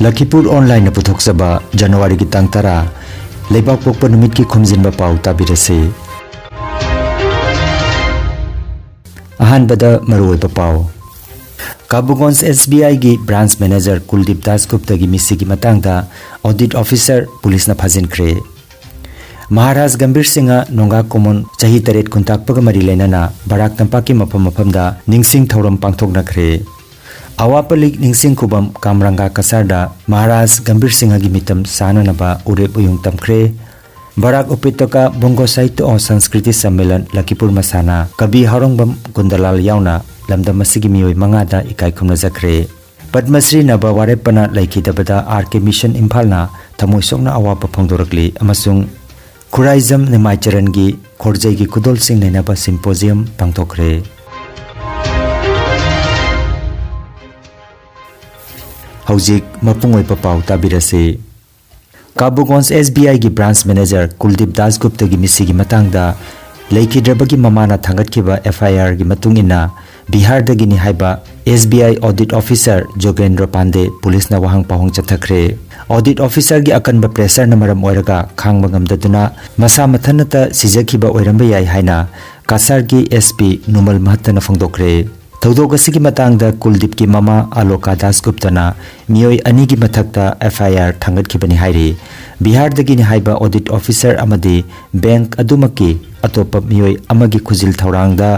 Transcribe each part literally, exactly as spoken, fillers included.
ꯂꯈꯤꯄꯨꯔ ꯑꯣꯟꯂꯥꯏꯟꯅ ꯄꯨꯊꯣꯛꯆꯕ ꯖꯅꯋꯥꯔꯤꯒꯤ ꯇꯥꯡ ꯇꯔꯥ, ꯂꯩꯕꯥꯛꯄꯣꯛꯄ ꯅꯨꯃꯤꯠꯀꯤ ꯈꯣꯝꯖꯤꯟꯕ ꯄꯥꯎ ꯇꯥꯕꯤꯔꯁꯤ꯫ ꯑꯍꯥꯟꯕꯗ ꯃꯔꯨꯑꯣꯏꯕ ꯄꯥꯎ꯫ ꯀꯥꯕꯨꯒꯣꯟꯖ ꯑꯦꯁ ꯕꯤ ꯑꯥꯏꯒꯤ ꯕ꯭ꯔꯥꯟꯁ ꯃꯦꯅꯦꯖꯔ ꯀꯨꯜꯗꯤꯞ ꯗꯥꯁ ꯒꯨꯞꯇꯒꯤ ꯃꯤꯁꯤꯒꯤ ꯃꯇꯥꯡꯗ ꯑꯣꯗꯤꯠ ꯑꯣꯐꯤꯁꯔ ꯄꯨꯂꯤꯁꯅ ꯐꯥꯖꯤꯟꯈ꯭ꯔꯦ꯫ ꯃꯍꯥꯔꯥꯖ ꯒꯝꯚꯤꯔ ꯁꯤꯡꯍ ꯅꯣꯡꯒꯥ ꯀꯣꯃꯣꯟ ꯆꯍꯤ ꯇꯔꯦꯠ ꯈꯨꯟꯇꯥꯛꯄꯒ ꯃꯔꯤ ꯂꯩꯅꯅ ꯕꯔꯥꯛ ꯇꯝꯄꯥꯛꯀꯤ ꯃꯐꯝ ꯃꯐꯝꯗ ꯅꯤꯡꯁꯤꯡ ꯊꯧꯔꯝ ꯄꯥꯡꯊꯣꯛꯅꯈ꯭ꯔꯦ꯫ ꯑꯋꯥꯄꯜꯂꯤ ꯅꯤꯡꯁꯤꯡ ꯈꯨꯕꯝ ꯀꯥꯝꯔꯪꯒꯥ ꯀꯁꯥꯔꯗ ꯃꯍꯥꯔꯥꯖ ꯒꯝꯚꯤꯔ ꯁꯤꯡꯍꯒꯤ ꯃꯤꯇꯝ ꯆꯥꯅꯅꯕ ꯎꯔꯦꯞ ꯎꯌꯨꯡ ꯇꯝꯈ꯭ꯔꯦ꯫ ꯕꯔꯥꯛ ꯎꯄꯦꯇꯣꯀꯥ ꯕꯣꯡꯒꯣ ꯁꯥꯍꯤꯇ꯭ꯌ ꯑꯣ ꯁꯪꯁꯀ꯭ꯔꯤꯇꯤ ꯁꯝꯃꯦꯂꯟ ꯂꯈꯤꯄꯨꯔ ꯃꯁꯥꯅ ꯀꯕꯤ ꯍꯥꯎꯔꯣꯡꯕꯝ ꯀꯨꯟꯗꯂꯥꯜ ꯌꯥꯎꯅ ꯂꯝꯗꯝ ꯑꯁꯤꯒꯤ ꯃꯤꯑꯣꯏ ꯃꯉꯥꯗ ꯏꯀꯥꯏ ꯈꯨꯝꯅꯖꯈ꯭ꯔꯦ꯫ ꯄꯗꯃꯁ꯭ꯔꯤ ꯅꯕ ꯋꯥꯔꯦꯞꯄꯅ ꯂꯩꯈꯤꯗꯕꯗ ꯑꯥꯔ ꯀꯦ ꯃꯤꯁꯟ ꯏꯝꯐꯥꯜꯅ ꯊꯃꯣꯏ ꯁꯣꯛꯅ ꯑꯋꯥꯕ ꯐꯣꯡꯗꯣꯔꯛꯂꯤ ꯑꯃꯁꯨꯡ ꯈꯨꯔꯥꯏꯖꯝ ꯅꯤꯃꯥꯏꯆꯔꯟꯒꯤ ꯈꯣꯔꯖꯩꯒꯤ ꯈꯨꯗꯣꯜꯁꯤꯡ ꯅꯩꯅꯕ ꯁꯤꯝꯄꯣꯖꯤꯌꯝ ꯄꯥꯡꯊꯣꯛꯈ꯭ꯔꯦ꯫ ꯍꯧꯖꯤꯛ ꯃꯄꯨꯡ ꯑꯣꯏꯕ ꯄꯥꯎ ꯇꯥꯕꯤꯔꯁꯤ꯫ ꯀꯥꯕꯨꯒꯣꯟꯖ ꯑꯦꯁ ꯕꯤ ꯑꯥꯏꯒꯤ ꯕ꯭ꯔꯥꯟꯁ ꯃꯦꯅꯦꯖꯔ ꯀꯨꯜꯗꯤꯞ ꯗꯥꯁ ꯒꯨꯞꯇꯒꯤ ꯃꯤꯁꯤꯒꯤ ꯃꯇꯥꯡꯗ ꯂꯩꯈꯤꯗ꯭ꯔꯕꯒꯤ ꯃꯃꯥꯅ ꯊꯥꯡꯒꯠꯈꯤꯕ ꯑꯦꯐ ꯑꯥꯏ ꯑꯥꯔꯒꯤ ꯃꯇꯨꯡ ꯏꯟꯅ ꯕꯤꯍꯥꯔꯗꯒꯤꯅꯤ ꯍꯥꯏꯕ ꯑꯦꯁ ꯕꯤ ꯑꯥꯏ ꯑꯣꯗꯤꯠ ꯑꯣꯐꯤꯁꯔ ꯖꯣꯒꯦꯟꯗ꯭ꯔ ꯄꯥꯟꯗꯦ ꯄꯨꯂꯤꯁꯅ ꯋꯥꯍꯪ ꯄꯥꯎꯍꯪ ꯆꯠꯊꯈ꯭ꯔꯦ꯫ ꯑꯣꯗꯤꯠ ꯑꯣꯐꯤꯁꯔꯒꯤ ꯑꯀꯟꯕ ꯄ꯭ꯔꯦꯁꯔꯅ ꯃꯔꯝ ꯑꯣꯏꯔꯒ ꯈꯥꯡꯕ ꯉꯝꯗꯗꯨꯅ ꯃꯁꯥ ꯃꯊꯟꯇ ꯁꯤꯖꯈꯤꯕ ꯑꯣꯏꯔꯝꯕ ꯌꯥꯏ ꯍꯥꯏꯅ ꯀꯁꯥꯔꯒꯤ ꯑꯦꯁ ꯄꯤ ꯅꯨꯃꯜ ꯃꯍꯠꯇꯅ ꯐꯣꯡꯗꯣꯛꯈ꯭ꯔꯦ꯫ ꯊꯧꯗꯣꯛ ꯑꯁꯤꯒꯤ ꯃꯇꯥꯡꯗ ꯀꯨꯜꯗꯤꯞꯀꯤ ꯃꯃꯥ ꯑꯂꯣꯀꯥ ꯗꯥꯁ ꯒꯨꯞꯇꯅ ꯃꯤꯑꯣꯏ ꯑꯅꯤꯒꯤ ꯃꯊꯛꯇ ꯑꯦꯐ ꯑꯥꯏ ꯑꯥꯔ ꯊꯥꯡꯒꯠꯈꯤꯕꯅꯤ ꯍꯥꯏꯔꯤ꯫ ꯕꯤꯍꯥꯔꯗꯒꯤꯅꯤ ꯍꯥꯏꯕ ꯑꯣꯗꯤꯠ ꯑꯣꯐꯤꯁꯔ ꯑꯃꯗꯤ ꯕꯦꯡꯛ ꯑꯗꯨꯃꯛꯀꯤ ꯑꯇꯣꯞꯄ ꯃꯤꯑꯣꯏ ꯑꯃꯒꯤ ꯈꯨꯖꯤꯜ ꯊꯧꯔꯥꯡꯗ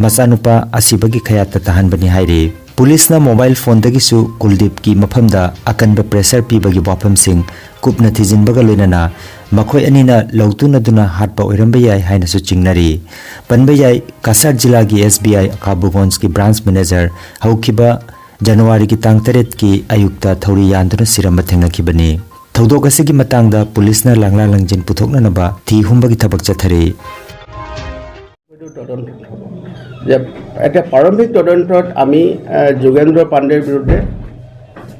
ꯃꯆꯥꯅꯨꯄꯥ ꯑꯁꯤꯕꯒꯤ ꯈꯌꯥꯠꯇ ꯇꯥꯍꯟꯕꯅꯤ ꯍꯥꯏꯔꯤ꯫ ꯄꯨꯂꯤꯁꯅ ꯃꯣꯕꯥꯏꯜ ꯐꯣꯟꯗꯒꯤꯁꯨ ꯀꯨꯜꯗꯤꯞꯀꯤ ꯃꯐꯝꯗ ꯑꯀꯟꯕ ꯄ꯭ꯔꯦꯁꯔ ꯄꯤꯕꯒꯤ ꯋꯥꯐꯝꯁꯤꯡ ꯀꯨꯞꯅ ꯊꯤꯖꯤꯟꯕꯒ ꯂꯣꯏꯅꯅ ꯃꯈꯣꯏ ꯑꯅꯤꯅ ꯂꯧꯇꯨꯅꯗꯨꯅ ꯍꯥꯠꯄ ꯑꯣꯏꯔꯝꯕ ꯌꯥꯏ ꯍꯥꯏꯅꯁꯨ ꯆꯤꯡꯅꯔꯤ꯫ ꯄꯟꯕ ꯌꯥꯏ, ꯀꯁꯥꯔ ꯖꯤꯂꯥꯒꯤ ꯑꯦꯁ ꯕꯤ ꯑꯥꯏ ꯀꯥꯕꯨꯒꯣꯟꯖꯀꯤ ꯕ꯭ꯔꯥꯟꯁ ꯃꯦꯅꯦꯖꯔ ꯍꯧꯈꯤꯕ ꯖꯅꯋꯥꯔꯤꯒꯤ ꯇꯥꯡ ꯇꯔꯦꯠꯀꯤ ꯑꯌꯨꯛꯇ ꯊꯧꯔꯤ ꯌꯥꯟꯗꯨꯅ ꯁꯤꯔꯝꯕ ꯊꯦꯡꯅꯈꯤꯕꯅꯤ꯫ ꯊꯧꯗꯣꯛ ꯑꯁꯤꯒꯤ ꯃꯇꯥꯡꯗ ꯄꯨꯂꯤꯁꯅ ꯂꯥꯡꯂꯥ ꯂꯥꯡꯖꯤꯟ ꯄꯨꯊꯣꯛꯅꯅꯕ ꯊꯤ ꯍꯨꯝꯕꯒꯤ ꯊꯕꯛ ꯆꯠꯊꯔꯤ꯫ তদন্ত হ'ব। যে এতিয়া প্ৰাৰম্ভিক তদন্তত আমি, এ, যোগেন্দ্ৰ পাণ্ডেৰ বিৰুদ্ধে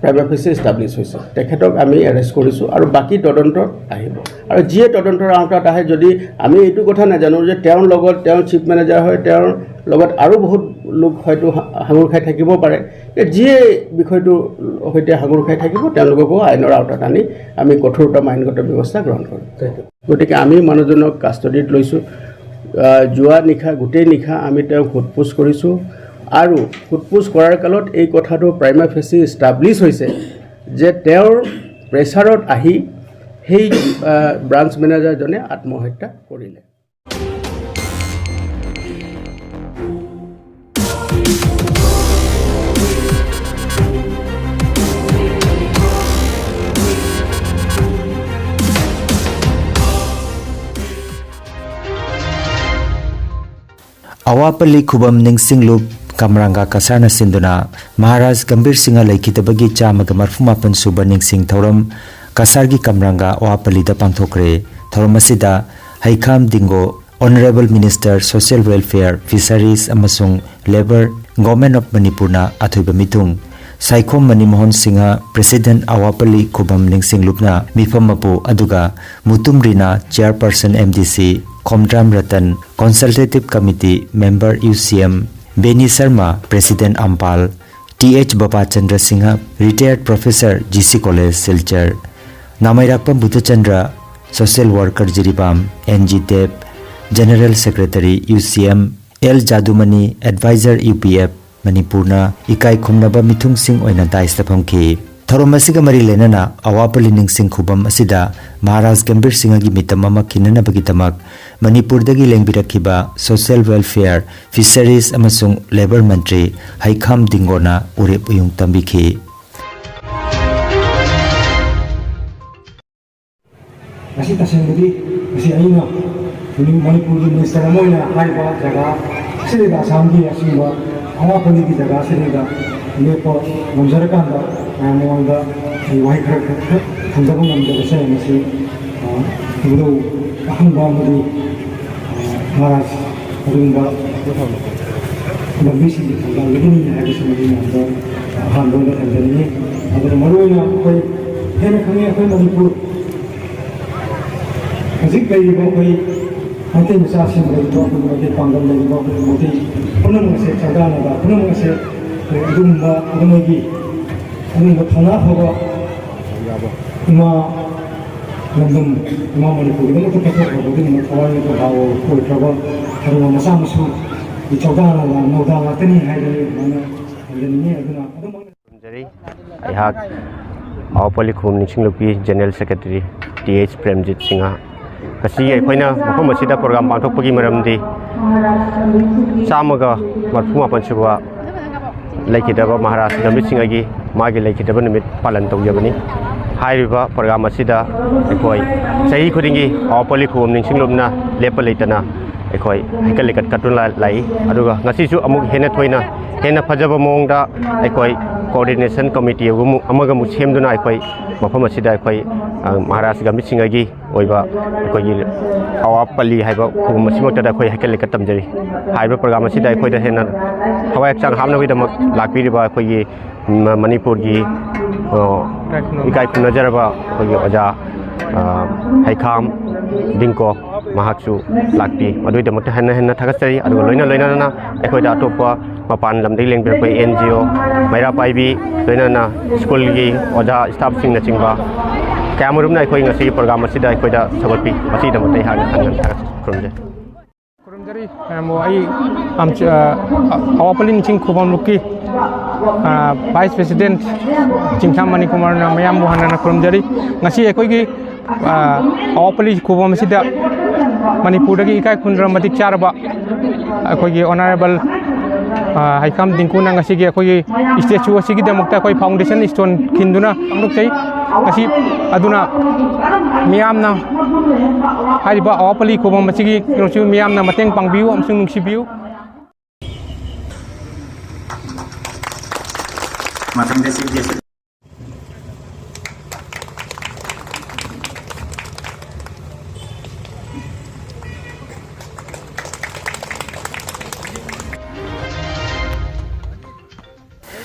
প্ৰাইমা ফেচি এষ্টাব্লিছ হৈছে। তেখেতক আমি এৰেষ্ট কৰিছোঁ আৰু বাকী তদন্তত আহিব। আৰু যিয়ে তদন্তৰ আওতাত আহে, যদি আমি এইটো কথা নাজানো যে তেওঁৰ লগত, তেওঁ চিফ মেনেজাৰ হয়, তেওঁৰ লগত আৰু বহুত লোক হয়তো সা- সাঙুৰ খাই থাকিব পাৰে, যে যিয়ে বিষয়টোৰ সৈতে সাঙুৰ খাই থাকিব, তেওঁলোককো আইনৰ আওতাত আনি আমি কঠোৰতম আইনগত ব্যৱস্থা গ্ৰহণ কৰিম। গতিকে আমি মানুহজনক কাষ্টডিত লৈছোঁ। আহ, যোৱা নিশা, গোটেই নিশা আমি তেওঁক সোধ পোছ কৰিছোঁ আৰু সোধ পোছ কৰাৰ কালত এই কথাটো প্ৰাইমা ফেচি এষ্টাব্লিছ হৈছে যে তেওঁৰ প্ৰেছাৰত আহি সেই, আহ, ব্ৰাঞ্চ মেনেজাৰজনে আত্মহত্যা কৰিলে। ꯑꯋꯥꯄꯜꯂꯤ ꯈꯨꯕꯝ ꯅꯤꯡꯁꯤꯡꯂꯨꯞ ꯀꯝꯔꯥꯡꯒꯥ ꯀꯁꯥꯔꯅ ꯁꯤꯟꯗꯨꯅ ꯃꯍꯥꯔꯥꯖ ꯒꯝꯚꯤꯔ ꯁꯤꯡꯍ ꯂꯩꯈꯤꯗꯕꯒꯤ ꯆꯥꯝꯃꯒ ꯃꯔꯐꯨ ꯃꯥꯄꯟ ꯁꯨꯕ ꯅꯤꯡꯁꯤꯡ ꯊꯧꯔꯝ ꯀꯁꯥꯔꯒꯤ ꯀꯝꯔꯥꯡꯒꯥ ꯑꯋꯥꯄꯜꯂꯤꯗ ꯄꯥꯡꯊꯣꯛꯈ꯭ꯔꯦ꯫ ꯊꯧꯔꯝ ꯑꯁꯤꯗ ꯍꯩꯈꯥꯝ ꯗꯤꯡꯒꯣ, Honourable Minister Social Welfare, Fisheries ꯑꯃꯁꯨꯡ Labour, Government of ꯃꯅꯤꯄꯨꯔꯅ ꯑꯊꯣꯏꯕ ꯃꯤꯊꯨꯡ, ꯁꯥꯏꯈꯣꯝ ꯃꯅꯤꯃꯣꯍꯟ ꯁꯤꯡꯍ, President ꯑꯋꯥꯄꯜꯂꯤ ꯈꯨꯕꯝ ꯅꯤꯡꯁꯤꯡꯂꯨꯞꯅ ꯃꯤꯐꯝ ꯃꯄꯨ, ꯑꯗꯨꯒ ꯃꯨꯇꯨꯝ ꯔꯤꯅꯥ, Chairperson M D C, Khomdram Ratan, Consultative Committee Member U C M, ꯕꯦꯅꯤ Sharma, President ꯑꯝꯄꯥꯜ, T H ꯕꯕꯥꯆꯟꯗ꯭ꯔ Singh, Retired Professor G C College Silchar, ꯅꯥꯃꯩꯔꯥꯛꯄꯝ Budhachandra, Social Worker Jiribam, N G ꯗꯦꯕ, General Secretary U C M, L ꯖꯥꯗꯨꯃꯅꯤ, Advisor U P F ꯃꯅꯤꯄꯨꯔꯅ ꯏꯀꯥꯏ ꯈꯨꯝꯅꯕ ꯃꯤꯊꯨꯡꯁꯤꯡ ꯑꯣꯏꯅ ꯗꯥꯏꯁꯇ ꯐꯝꯈꯤ꯫ ꯊꯧꯔꯝ ꯑꯁꯤꯒ ꯃꯔꯤ ꯂꯩꯅꯅ ꯑꯋꯥꯄꯜꯂꯤ ꯅꯤꯡꯁꯤꯡ ꯈꯨꯕꯝ ꯑꯁꯤꯗ ꯃꯍꯥꯔꯥꯖ ꯒꯝꯚꯤꯔ ꯁꯤꯡꯍꯒꯤ ꯃꯤꯇꯝ ꯑꯃ ꯈꯤꯟꯅꯅꯕꯒꯤꯗꯃꯛ ꯃꯅꯤꯄꯨꯔꯗꯒꯤ ꯂꯦꯡꯕꯤꯔꯛꯈꯤꯕ Social Welfare, Fisheries ꯑꯃꯁꯨꯡ Labour ꯃꯟꯇ꯭ꯔꯤ ꯍꯩꯈꯥꯝ ꯗꯤꯡꯒꯣꯅ ꯎꯔꯦꯞ ꯎꯌꯨꯡ ꯇꯝꯕꯤꯈꯤ꯫ ꯉꯁꯤ ꯇꯁꯦꯡꯕꯗꯤ ꯉꯁꯤ ꯑꯩꯅ ꯃꯅꯤꯄꯨꯔꯒꯤ ꯃꯤꯅꯤꯁꯇꯔ ꯑꯃ ꯑꯣꯏꯅ ꯍꯥꯏꯔꯤꯕ ꯖꯒꯥ ꯑꯁꯤꯗꯩꯗ, ꯑꯁꯥꯝꯒꯤ ꯑꯁꯤꯒꯨꯝꯕ ꯑꯋꯥꯄꯜꯂꯤꯒꯤ ꯖꯒꯥ ꯑꯁꯤꯗꯩꯗ ꯂꯦꯞꯄ ꯉꯝꯖꯔꯀꯥꯟꯗ ꯃꯌꯥꯝ ꯃꯃꯥꯡꯗ ꯑꯩ ꯋꯥꯍꯩ ꯈꯔ ꯈꯔ ꯊꯝꯖꯕ ꯉꯝꯖꯕꯁꯦ ꯉꯁꯤ, ꯑ, ꯏꯕꯨꯙꯧ ꯑꯈꯪꯕ ꯑꯃꯗꯤ, ꯑ, ꯃꯍꯥꯔꯥꯖ ꯑꯗꯨꯒꯨꯝꯕ ꯂꯝꯕꯤꯁꯤꯡꯒꯤ ꯊꯧꯗꯥꯡꯗꯒꯤꯅꯤ ꯍꯥꯏꯕꯁꯤꯃꯗꯤ ꯃꯌꯥꯝꯗ ꯑꯍꯥꯟꯕ ꯑꯣꯏꯅ ꯊꯝꯖꯅꯤꯡꯉꯤ꯫ ꯑꯗꯨꯅ ꯃꯔꯨꯑꯣꯏꯅ ꯑꯩꯈꯣꯏ ꯍꯦꯟꯅ ꯈꯪꯉꯤ, ꯑꯩꯈꯣꯏ ꯃꯅꯤꯄꯨꯔ ꯍꯧꯖꯤꯛ ꯂꯩꯔꯤꯕ ꯑꯩꯈꯣꯏ ꯃꯩꯇꯩ ꯃꯆꯥꯁꯤꯡ ꯂꯩꯔꯤꯕ, ꯑꯩꯈꯣꯏꯒꯤ ꯃꯩꯇꯩ ꯄꯥꯡꯒꯜ ꯂꯩꯔꯤꯕ, ꯑꯩꯈꯣꯏꯒꯤ ꯃꯩꯇꯩ ꯄꯨꯝꯅꯃꯛ ꯑꯁꯦ, ꯆꯥꯗꯥ ꯅꯥꯗꯥ ꯄꯨꯝꯅꯃꯛ ꯑꯁꯦ ꯑꯩꯈꯣꯏ ꯑꯗꯨꯒꯨꯝꯕ ꯑꯗꯨꯃꯥꯏꯒꯤ ꯑꯗꯨꯒꯨꯝꯕ ꯊꯧꯅꯥ ꯐꯕ ꯏꯃꯥ ꯂꯝꯗꯝ, ꯏꯃꯥ ꯃꯅꯤꯄꯨꯔꯒꯤꯗꯃꯛꯇ ꯀꯠꯊꯣꯛꯈ꯭ꯔꯕ ꯑꯗꯨꯒꯨꯝꯕ ꯊꯋꯥꯏ ꯅꯠꯇ꯭ꯔꯒ ꯑꯣꯏꯈ꯭ꯔꯕ ꯊꯧꯔꯝ ꯃꯆꯥ ꯃꯁꯨꯒꯤ ꯆꯥꯗꯥ ꯅꯥꯗꯥ ꯅꯧꯗꯥ ꯉꯥꯛꯇꯅꯤ ꯍꯥꯏꯗꯅ ꯑꯗꯨꯃꯥꯏꯅ ꯊꯝꯖꯅꯤꯡꯉꯤ꯫ ꯑꯗꯨꯅ ꯑꯗꯨꯝ ꯈꯨꯔꯨꯝꯖꯔꯤ꯫ ꯑꯩꯍꯥꯛ ꯑꯋꯥꯄꯜꯂꯤ ꯈꯨꯕꯝ ꯅꯤꯡꯁꯤꯡꯂꯨꯞꯀꯤ general secretary T H Premjit Singh. ꯉꯁꯤ ꯑꯩꯈꯣꯏꯅ ꯃꯐꯝ ꯑꯁꯤꯗ ꯄ꯭ꯔꯣꯒ꯭ꯔꯥꯝ ꯄꯥꯡꯊꯣꯛꯄꯒꯤ ꯃꯔꯝꯗꯤ ꯆꯥꯝꯃꯒ ꯃꯔꯐꯨ ꯃꯥꯄꯟ ꯁꯨꯕ ꯂꯩꯈꯤꯗ꯭ꯔꯕ ꯃꯍꯥꯔꯥꯖ ꯒꯝꯚꯤꯔ ꯁꯤꯡꯍꯒꯤ ꯃꯥꯒꯤ ꯂꯩꯈꯤꯗ꯭ꯔꯕ ꯅꯨꯃꯤꯠ ꯄꯥꯂꯟ ꯇꯧꯖꯕꯅꯤ꯫ ꯍꯥꯏꯔꯤꯕ ꯄ꯭ꯔꯣꯒ꯭ꯔꯥꯝ ꯑꯁꯤꯗ ꯑꯩꯈꯣꯏ ꯆꯍꯤ ꯈꯨꯗꯤꯡꯒꯤ ꯑꯋꯥꯄꯜꯂꯤ ꯈꯨꯕꯝ ꯅꯤꯡꯁꯤꯡꯂꯨꯞꯅ ꯂꯦꯞꯄ ꯂꯩꯇꯅ ꯑꯩꯈꯣꯏ ꯍꯩꯀꯠ ꯂꯩꯀꯠ ꯀꯠꯇꯨꯅ ꯂꯥꯛꯏ꯫ ꯑꯗꯨꯒ ꯉꯁꯤꯁꯨ ꯑꯃꯨꯛ ꯍꯦꯟꯅ ꯊꯣꯏꯅ, ꯍꯦꯟꯅ ꯐꯖꯕ ꯃꯑꯣꯡꯗ ꯑꯩꯈꯣꯏ ꯀꯣꯑꯣꯔꯗꯤꯅꯦꯁꯟ ꯀꯃꯤꯇꯤ ꯑꯃꯨꯛ, ꯑꯃꯒ ꯑꯃꯨꯛ ꯁꯦꯝꯗꯨꯅ ꯑꯩꯈꯣꯏ ꯃꯐꯝ ꯑꯁꯤꯗ ꯑꯩꯈꯣꯏ, ꯑ, ꯃꯍꯥꯔꯥꯖ ꯒꯝꯚꯤꯔ ꯁꯤꯡꯍꯒꯤ ꯑꯣꯏꯕ ꯑꯩꯈꯣꯏꯒꯤ ꯑꯋꯥꯄꯜꯂꯤ ꯍꯥꯏꯕ ꯈꯨꯕꯝ ꯑꯁꯤꯃꯛꯇꯗ ꯑꯩꯈꯣꯏ ꯍꯩꯀꯠ ꯂꯩꯀꯠ ꯇꯝꯖꯔꯤ꯫ ꯍꯥꯏꯔꯤꯕ ꯄ꯭ꯔꯣꯒ꯭ꯔꯥꯝ ꯑꯁꯤꯗ ꯑꯩꯈꯣꯏꯗ ꯍꯦꯟꯅ ꯊꯋꯥꯏ ꯍꯛꯆꯥꯡ ꯍꯥꯞꯅꯕꯒꯤꯗꯃꯛ ꯂꯥꯛꯄꯤꯔꯤꯕ ꯑꯩꯈꯣꯏꯒꯤ ꯃ-, ꯃꯅꯤꯄꯨꯔꯒꯤ, ꯑ, ꯏꯀꯥꯏ ꯈꯨꯝꯅꯖꯔꯕ ꯑꯩꯈꯣꯏꯒꯤ ꯑꯣꯖꯥ, ꯑ, ꯍꯩꯈꯥꯝ ꯗꯤꯡꯀꯣ, ꯃꯍꯥꯛꯁꯨ ꯂꯥꯛꯄꯤ꯫ ꯃꯗꯨꯒꯤꯗꯃꯛꯇ ꯍꯟꯅ ꯍꯟꯅ ꯊꯥꯒꯠꯆꯔꯤ꯫ ꯑꯗꯨꯒ ꯂꯣꯏꯅ ꯂꯣꯏꯅꯅ ꯑꯩꯈꯣꯏꯗ ꯑꯇꯣꯞꯄ ꯃꯄꯥꯟ ꯂꯝꯗꯒꯤ ꯂꯦꯡꯕꯤꯔꯛꯄ ꯑꯦꯟ ꯖꯤ ꯑꯣ, ꯃꯩꯔꯥ ꯄꯥꯏꯕꯤ, ꯂꯣꯏꯅꯅ ꯁ꯭ꯀꯨꯜꯒꯤ ꯑꯣꯖꯥ, ꯁ꯭ꯇꯥꯐꯁꯤꯡꯅꯆꯤꯡꯕ ꯀꯌꯥꯃꯔꯨꯝꯅ ꯑꯩꯈꯣꯏ ꯉꯁꯤꯒꯤ ꯄ꯭ꯔꯣꯒ꯭ꯔꯥꯝ ꯑꯁꯤꯗ ꯑꯩꯈꯣꯏꯗ ꯁꯧꯒꯠꯄꯤ꯫ ꯃꯁꯤꯒꯤꯗꯃꯛꯇ ꯑꯩꯍꯥꯛꯅ ꯍꯟꯅ ꯍꯟꯅ ꯊꯥꯒꯠꯆꯔꯤ꯫ ꯈꯨꯔꯨꯝꯖꯩ꯫ ꯈꯨꯔꯨꯝꯖꯔꯤ꯫ ꯃꯌꯥꯝꯕꯨ ꯑꯩ ꯑꯝꯆ-, ꯑ, ꯑꯋꯥꯄꯜꯂꯤ ꯅꯤꯡꯁꯤꯡ ꯈꯨꯕꯝ ꯂꯨꯞꯀꯤ, ꯑ, ꯚꯥꯏꯁ ꯄ꯭ꯔꯦꯁꯤꯗꯦꯟꯠ ꯆꯤꯡꯊꯥꯝ ꯃꯅꯤꯀꯨꯃꯥꯔꯅ ꯃꯌꯥꯝꯕꯨ ꯍꯟꯅ ꯍꯟꯅ ꯈꯨꯔꯨꯝꯖꯔꯤ꯫ ꯉꯁꯤ ꯑꯩꯈꯣꯏꯒꯤ, ꯑ, ꯑꯋꯥꯄꯜꯂꯤ ꯈꯨꯕꯝ ꯑꯁꯤꯗ ꯃꯅꯤꯄꯨꯔꯗꯒꯤ ꯏꯀꯥꯏ ꯈꯨꯝꯅꯔꯕ ꯃꯇꯤꯛ ꯆꯥꯔꯕ ꯑꯩꯈꯣꯏꯒꯤ ꯑꯣꯅꯔꯦꯕꯜ, ꯑ, ꯍꯩꯈꯥꯝ ꯗꯤꯡꯀꯨꯅ ꯉꯁꯤꯒꯤ ꯑꯩꯈꯣꯏꯒꯤ ꯁ꯭ꯇꯦꯆꯨ ꯑꯁꯤꯒꯤꯗꯃꯛꯇ ꯑꯩꯈꯣꯏ ꯐꯥꯎꯟꯗꯦꯁꯟ ꯁ꯭ꯇꯣꯟ ꯈꯤꯟꯗꯨꯅ ꯄꯥꯡꯊꯣꯛꯆꯩ꯫ ꯉꯁꯤ ꯑꯗꯨꯅ ꯃꯤꯌꯥꯝꯅ ꯍꯥꯏꯔꯤꯕ ꯑꯋꯥꯄꯜꯂꯤ ꯈꯨꯕꯝ ꯑꯁꯤꯒꯤ ꯀꯩꯅꯣꯁꯨ ꯃꯤꯌꯥꯝꯅ ꯃꯇꯦꯡ ꯄꯥꯡꯕꯤꯌꯨ ꯑꯃꯁꯨꯡ ꯅꯨꯡꯁꯤꯕꯤꯌꯨ꯫ ꯃꯊꯪꯗ ꯆꯤꯐ ꯒꯦꯁ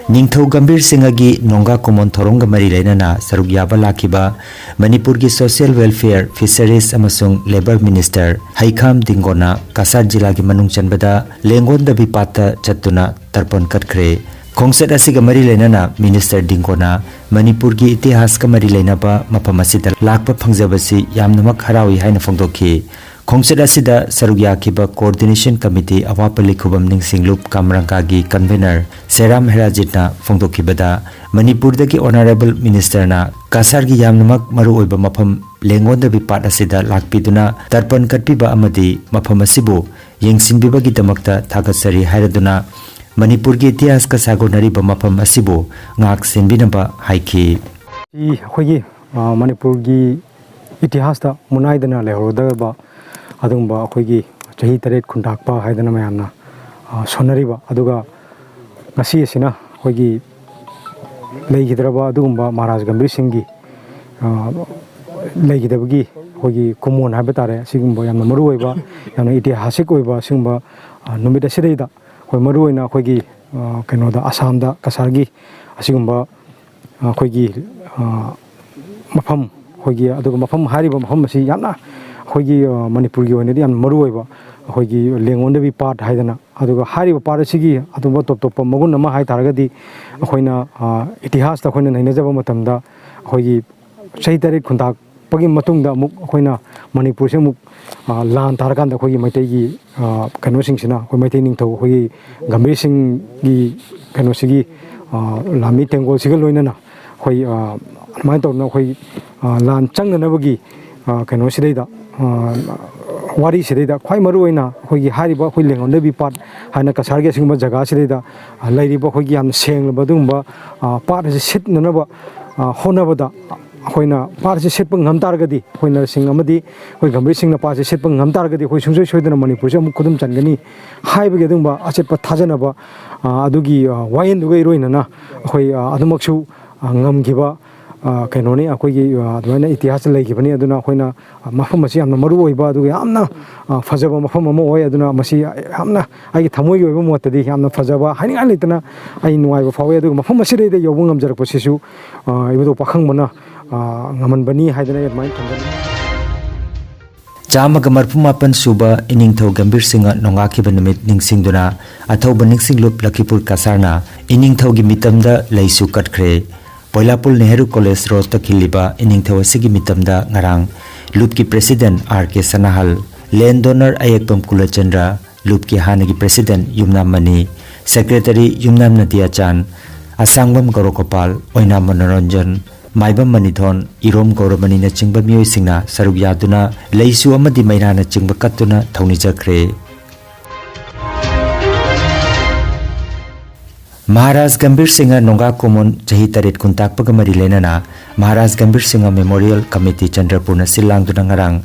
ꯅꯤꯡꯊꯧ ꯒꯝꯚꯤꯔ ꯁꯤꯡꯍꯒꯤ ꯅꯣꯡꯒꯥ ꯀꯣꯃꯣꯟ ꯊꯧꯔꯝꯒ ꯃꯔꯤ ꯂꯩꯅꯅ ꯁꯔꯨꯛ ꯌꯥꯕ ꯂꯥꯛꯈꯤꯕ ꯃꯅꯤꯄꯨꯔꯒꯤ Social Welfare, Fisheries ꯑꯃꯁꯨꯡ Labour Minister ꯍꯩꯈꯥꯝ ꯗꯤꯡꯒꯣꯅ ꯀꯁꯥꯔ ꯖꯤꯂꯥꯒꯤ ꯃꯅꯨꯡ ꯆꯟꯕꯗ ꯂꯦꯡꯒꯣꯟꯗꯕꯤ ꯄꯥꯠꯇ ꯆꯠꯇꯨꯅ ꯇꯔꯄꯟ ꯀꯠꯈ꯭ꯔꯦ꯫ ꯈꯣꯡꯆꯠ ꯑꯁꯤꯒ ꯃꯔꯤ ꯂꯩꯅꯅ Minister ꯗꯤꯡꯒꯣꯅ ꯃꯅꯤꯄꯨꯔꯒꯤ ꯏꯇꯤꯍꯥꯁꯀ ꯃꯔꯤ ꯂꯩꯅꯕ ꯃꯐꯝ ꯑꯁꯤꯗ ꯂꯥꯛꯄ ꯐꯪꯖꯕꯁꯤ ꯌꯥꯝꯅꯃꯛ ꯍꯔꯥꯎꯏ ꯍꯥꯏꯅ ꯐꯣꯡꯗꯣꯛꯈꯤ꯫ ꯈꯣꯡꯆꯠ ꯑꯁꯤꯗ ꯁꯔꯨꯛ ꯌꯥꯈꯤꯕ Coordination Committee ꯑꯋꯥꯄꯜꯂꯤ ꯈꯨꯕꯝ ꯅꯤꯡꯁꯤꯡꯂꯨꯞ ꯀꯥꯝꯔꯪꯒꯥꯒꯤ Convener ꯁꯦꯔꯥꯝ ꯍꯦꯔꯥꯖꯤꯠꯅ ꯐꯣꯡꯗꯣꯛꯈꯤꯕꯗ, ꯃꯅꯤꯄꯨꯔꯗꯒꯤ Honourable Ministerꯅ ꯀꯁꯥꯔꯒꯤ ꯌꯥꯝꯅꯃꯛ ꯃꯔꯨꯑꯣꯏꯕ ꯃꯐꯝ ꯂꯦꯡꯒꯣꯟꯗꯕꯤ ꯄꯥꯠ ꯑꯁꯤꯗ ꯂꯥꯛꯄꯤꯗꯨꯅ ꯇꯔꯄꯟ ꯀꯠꯄꯤꯕ ꯑꯃꯗꯤ ꯃꯐꯝ ꯑꯁꯤꯕꯨ ꯌꯦꯡꯁꯤꯟꯕꯤꯕꯒꯤꯗꯃꯛꯇ ꯊꯥꯒꯠꯆꯔꯤ ꯍꯥꯏꯔꯗꯨꯅ ꯃꯅꯤꯄꯨꯔꯒꯤ ꯏꯇꯤꯍꯥꯁꯀ ꯁꯥꯒꯣꯟꯅꯔꯤꯕ ꯃꯐꯝ ꯑꯁꯤꯕꯨ ꯉꯥꯛ ꯁꯦꯟꯕꯤꯅꯕ ꯍꯥꯏꯈꯤ꯫ ꯑꯩꯈꯣꯏꯒꯤ, ꯑ, ꯃꯅꯤꯄꯨꯔꯒꯤ ꯏꯇꯤꯍꯥꯁꯇ ꯃꯨꯅꯥꯏꯗꯅ ꯂꯩꯍꯧꯔꯗꯕ ꯑꯗꯨꯒꯨꯝꯕ ꯑꯩꯈꯣꯏꯒꯤ ꯆꯍꯤ ꯇꯔꯦꯠ ꯈꯨꯟꯇꯥꯛꯄ ꯍꯥꯏꯗꯅ ꯃꯌꯥꯝꯅ, ꯑ, ꯁꯣꯟꯅꯔꯤꯕ, ꯑꯗꯨꯒ ꯉꯁꯤ ꯑꯁꯤꯅ ꯑꯩꯈꯣꯏꯒꯤ ꯂꯩꯈꯤꯗ꯭ꯔꯕ ꯑꯗꯨꯒꯨꯝꯕ ꯃꯍꯥꯔꯥꯖ ꯒꯝꯚꯤꯔ ꯁꯤꯡꯒꯤ, ꯑ, ꯂꯩꯈꯤꯗꯕꯒꯤ ꯑꯩꯈꯣꯏꯒꯤ ꯀꯨꯃꯣꯟ ꯍꯥꯏꯕ ꯇꯥꯔꯦ, ꯑꯁꯤꯒꯨꯝꯕ ꯌꯥꯝꯅ ꯃꯔꯨꯑꯣꯏꯕ, ꯌꯥꯝꯅ ꯏꯇꯤꯍꯥꯁꯤꯛ ꯑꯣꯏꯕ ꯑꯁꯤꯒꯨꯝꯕ, ꯑ, ꯅꯨꯃꯤꯠ ꯑꯁꯤꯗꯩꯗ ꯑꯩꯈꯣꯏ ꯃꯔꯨꯑꯣꯏꯅ ꯑꯩꯈꯣꯏꯒꯤ, ꯑ, ꯀꯩꯅꯣꯗ, ꯑꯁꯥꯝꯗ ꯀꯁꯥꯔꯒꯤ ꯑꯁꯤꯒꯨꯝꯕ ꯑꯩꯈꯣꯏꯒꯤ, ꯑ, ꯃꯐꯝ, ꯑꯩꯈꯣꯏꯒꯤ, ꯑꯗꯨꯒ ꯃꯐꯝ, ꯍꯥꯏꯔꯤꯕ ꯃꯐꯝ ꯑꯁꯤ ꯌꯥꯝꯅ ꯑꯩꯈꯣꯏꯒꯤ, ꯑ, ꯃꯅꯤꯄꯨꯔꯒꯤ ꯑꯣꯏꯅꯗꯤ ꯌꯥꯝꯅ ꯃꯔꯨ ꯑꯣꯏꯕ, ꯑꯩꯈꯣꯏꯒꯤ ꯂꯦꯡꯒꯣꯟꯗꯕꯤ ꯄꯥꯠ ꯍꯥꯏꯗꯅ, ꯑꯗꯨꯒ ꯍꯥꯏꯔꯤꯕ ꯄꯥꯠ ꯑꯁꯤꯒꯤ ꯑꯇꯣꯞꯄ ꯇꯣꯞ ꯇꯣꯞꯄ ꯃꯒꯨꯟ ꯑꯃ ꯍꯥꯏ ꯇꯥꯔꯒꯗꯤ, ꯑꯩꯈꯣꯏꯅ, ꯑ, ꯏꯇꯤꯍꯥꯁꯇ ꯑꯩꯈꯣꯏꯅ ꯅꯩꯅꯖꯕ ꯃꯇꯝꯗ, ꯑꯩꯈꯣꯏꯒꯤ ꯆꯍꯤ ꯇꯔꯦꯠ ꯈꯨꯟꯇꯥꯛꯄꯒꯤ ꯃꯇꯨꯡꯗ ꯑꯃꯨꯛ ꯑꯩꯈꯣꯏꯅ ꯃꯅꯤꯄꯨꯔꯁꯦ ꯑꯃꯨꯛ, ꯑ, ꯂꯥꯟ ꯇꯥꯔꯀꯥꯟꯗ ꯑꯩꯈꯣꯏꯒꯤ ꯃꯩꯇꯩꯒꯤ, ꯑ, ꯀꯩꯅꯣꯁꯤꯡꯁꯤꯅ, ꯑꯩꯈꯣꯏ ꯃꯩꯇꯩ ꯅꯤꯡꯊꯧ ꯑꯩꯈꯣꯏꯒꯤ ꯒꯝꯚꯤꯔ ꯁꯤꯡꯒꯤ ꯀꯩꯅꯣꯁꯤꯒꯤ, ꯑ, ꯂꯥꯟꯃꯤ ꯇꯦꯡꯒꯣꯜꯁꯤꯒ ꯂꯣꯏꯅꯅ ꯑꯩꯈꯣꯏ, ꯑ, ꯑꯗꯨꯃꯥꯏꯅ ꯇꯧꯗꯅ ꯑꯩꯈꯣꯏ, ꯑ, ꯂꯥꯟ ꯆꯪꯅꯅꯕꯒꯤ, ꯑ, ꯀꯩꯅꯣꯁꯤꯗꯩꯗ, ꯑ, ꯋꯥꯔꯤꯁꯤꯗꯩꯗ ꯈ꯭ꯋꯥꯏ ꯃꯔꯨꯑꯣꯏꯅ ꯑꯩꯈꯣꯏꯒꯤ ꯍꯥꯏꯔꯤꯕ ꯑꯩꯈꯣꯏ ꯂꯦꯡꯒꯣꯟꯗꯕꯤ ꯄꯥꯠ ꯍꯥꯏꯅ ꯀꯁꯥꯔꯒꯤ ꯑꯁꯤꯒꯨꯝꯕ ꯖꯒꯥꯁꯤꯗꯩꯗ, ꯑ, ꯂꯩꯔꯤꯕ ꯑꯩꯈꯣꯏꯒꯤ ꯌꯥꯝꯅ ꯁꯦꯡꯂꯕ ꯑꯗꯨꯒꯨꯝꯕ, ꯑ, ꯄꯥꯠ ꯑꯁꯤ ꯁꯤꯠꯅꯅꯕ, ꯑ, ꯍꯣꯠꯅꯕꯗ ꯑꯩꯈꯣꯏꯅ ꯄꯥꯠ ꯑꯁꯤ ꯁꯤꯠꯄ ꯉꯝ ꯇꯥꯔꯒꯗꯤ, ꯑꯩꯈꯣꯏ ꯅꯔꯁꯤꯡ ꯑꯃꯗꯤ ꯑꯩꯈꯣꯏ ꯒꯝꯚꯤꯔ ꯁꯤꯡꯅ ꯄꯥꯠ ꯑꯁꯤ ꯁꯤꯠꯄ ꯉꯝ ꯇꯥꯔꯒꯗꯤ, ꯑꯩꯈꯣꯏ ꯁꯨꯡꯁꯣꯏ ꯁꯣꯏꯗꯅ ꯃꯅꯤꯄꯨꯔꯁꯤ ꯑꯃꯨꯛ ꯈꯨꯗꯨꯝ ꯆꯟꯒꯅꯤ ꯍꯥꯏꯕꯒꯤ ꯑꯗꯨꯒꯨꯝꯕ ꯑꯆꯦꯠꯄ ꯊꯥꯖꯅꯕ, ꯑ, ꯑꯗꯨꯒꯤ, ꯑ, ꯋꯥꯌꯦꯜꯗꯨꯒ ꯏꯔꯣꯏꯅꯅ ꯑꯩꯈꯣꯏ, ꯑ, ꯑꯗꯨꯃꯛꯁꯨ, ꯑ, ꯉꯝꯈꯤꯕ ꯑ, ꯀꯩꯅꯣꯅꯤ, ꯑꯩꯈꯣꯏꯒꯤ, ꯑ, ꯑꯗꯨꯃꯥꯏꯅ ꯏꯇꯤꯍꯥꯁꯇ ꯂꯩꯈꯤꯕꯅꯤ꯫ ꯑꯗꯨꯅ ꯑꯩꯈꯣꯏꯅ, ꯑ, ꯃꯐꯝ ꯑꯁꯤ ꯌꯥꯝꯅ ꯃꯔꯨ ꯑꯣꯏꯕ, ꯑꯗꯨꯒ ꯌꯥꯝꯅ, ꯑ, ꯐꯖꯕ ꯃꯐꯝ ꯑꯃ ꯑꯣꯏ꯫ ꯑꯗꯨꯅ ꯃꯁꯤ ꯌꯥꯝꯅ ꯑꯩꯒꯤ ꯊꯃꯣꯏꯒꯤ ꯑꯣꯏꯕ ꯃꯣꯠꯇꯗꯤ ꯌꯥꯝꯅ ꯐꯖꯕ, ꯍꯥꯏꯅꯤꯡꯉꯥꯏ ꯂꯩꯇꯅ ꯑꯩ ꯅꯨꯡꯉꯥꯏꯕ ꯐꯥꯎꯏ꯫ ꯑꯗꯨꯒ ꯃꯐꯝ ꯑꯁꯤꯗꯩꯗ ꯌꯧꯕ ꯉꯝꯖꯔꯛꯄꯁꯤꯁꯨ, ꯑ, ꯏꯕꯨꯙꯧ ꯄꯥꯈꯪꯕꯅ, ꯑ, ꯉꯝꯍꯟꯕꯅꯤ ꯍꯥꯏꯗꯅ ꯑꯩ ꯑꯗꯨꯃꯥꯏꯅ ꯊꯝꯖꯅꯤꯡꯉꯤ꯫ ꯆꯥꯝꯃꯒ ꯃꯔꯐꯨ ꯃꯥꯄꯟ ꯁꯨꯕ ꯏꯅꯤꯡꯊꯧ ꯒꯝꯚꯤꯔ ꯁꯤꯡꯍ ꯅꯣꯡꯉꯥꯛꯈꯤꯕ ꯅꯨꯃꯤꯠ ꯅꯤꯡꯁꯤꯡꯗꯨꯅ ꯑꯊꯧꯕ ꯅꯤꯡꯁꯤꯡꯂꯨꯞ ꯂꯈꯤꯄꯨꯔ ꯀꯁꯥꯔꯅ ꯏꯅꯤꯡꯊꯧꯒꯤ ꯃꯤꯇꯝꯗ ꯂꯩꯁꯨ ꯀꯠꯈ꯭ꯔꯦ꯫ ꯄꯣꯏꯂꯥꯄꯨꯜ ꯅꯦꯍꯔꯨ ꯀꯣꯂꯦꯖ ꯔꯣꯗꯇ ꯈꯤꯜꯂꯤꯕ ꯏꯅꯤꯡꯊꯧ ꯑꯁꯤꯒꯤ ꯃꯤꯇꯝꯗ ꯉꯔꯥꯡ ꯂꯨꯞꯀꯤ ꯄ꯭ꯔꯦꯁꯤꯗꯦꯟꯠ ꯑꯥꯔ ꯀꯦ ꯁꯅꯥꯍꯜ, ꯂꯦꯟ ꯗꯣꯅꯔ ꯑꯌꯦꯛꯄꯝ ꯀꯨꯂꯆꯟꯗ꯭ꯔ, ꯂꯨꯞꯀꯤ ꯍꯥꯟꯅꯒꯤ ꯄ꯭ꯔꯦꯁꯤꯗꯦꯟꯠ ꯌꯨꯝꯅꯥꯝ ꯃꯅꯤ, ꯁꯦꯀ꯭ꯔꯦꯇꯔꯤ ꯌꯨꯝꯅꯥꯝ ꯅꯗꯤꯌꯥꯆꯥꯟ, ꯑꯁꯥꯡꯕꯝ ꯒꯧꯔꯒꯣꯄꯥꯜ, ꯑꯣꯏꯅꯥꯝ ꯃꯅꯣꯔꯟꯖꯟ, ꯃꯥꯏꯕꯝ ꯃꯅꯤꯊꯣꯟ, ꯏꯔꯣꯝ ꯒꯧꯔꯃꯅꯤꯅꯆꯤꯡꯕ ꯃꯤꯑꯣꯏꯁꯤꯡꯅ ꯁꯔꯨꯛ ꯌꯥꯗꯨꯅ ꯂꯩꯁꯨ ꯑꯃꯗꯤ ꯃꯩꯔꯥꯅꯆꯤꯡꯕ ꯀꯠꯇꯨꯅ ꯊꯧꯅꯤꯖꯈ꯭ꯔꯦ꯫ ꯃꯍꯥꯔꯥꯖ ꯒꯝꯚꯤꯔ ꯁꯤꯡꯍ ꯅꯣꯡꯒꯥ ꯀꯣꯃꯣꯟ ꯆꯍꯤ ꯇꯔꯦꯠ ꯈꯨꯟꯇꯥꯛꯄꯒ ꯃꯔꯤ ꯂꯩꯅꯅ ꯃꯍꯥꯔꯥꯖ ꯒꯝꯚꯤꯔ ꯁꯤꯡꯍ ꯃꯦꯃꯣꯔꯤꯌꯦꯜ ꯀꯃꯤꯇꯤ ꯆꯟꯗ꯭ꯔꯄꯨꯔꯅ ꯁꯤꯜ ꯂꯥꯡꯗꯨꯅ ꯉꯔꯥꯡ